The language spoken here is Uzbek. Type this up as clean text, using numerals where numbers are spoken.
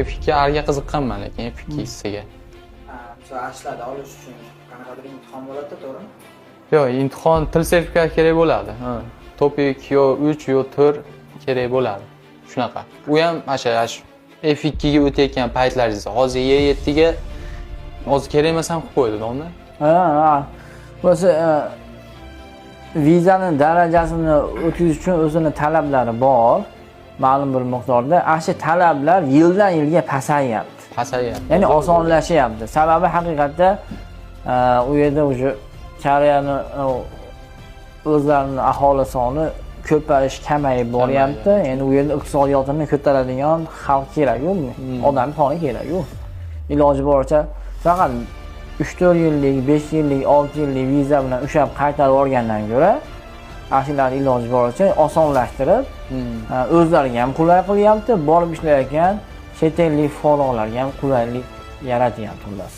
F2 Rga qiziqqanman, lekin F2 Sga. Misol, ashlarni olish uchun qanaqadir imtihon bo'ladi, to'g'rimi? Yo'q, imtihon, til sertifikati kerak bo'ladi. Ha. TOPIK yo 3 yo 4 kerak bo'ladi. Shunaqa. U ham mana shu F2 ga o'tayotgan paytlaringizda. Hozir E7 ga hozir kerak emas ham qilib qo'ydi, to'g'rimi? Ha. O'zi vizani darajasini o'tkazish uchun o'zini talablari bor ma'lum bir miqdorda. Ana shu talablar yildan yilga pasayyapti. Pasayyapti. Ya'ni osonlashyapti. Sababi haqiqatda u yerda уже Koreyani o'zlarini aholi soni ko'payish, kamayib boryapti. Endi u yerda iqtisodiyotini ko'taradigan xalq kerak-ku, odam soni kerak-ku. Iloji boricha faqat 3-4 yillik, 5 yillik, 6 yillik viza bilan ushlab qaytarib yuborgandan ko'ra, ana shularni iloji boricha osonlashtirib, o'zlariga ham qulay qilyapti, borib ishlayotgan chet ellik fuqarolarga ham qulaylik yaratyapti, xullas.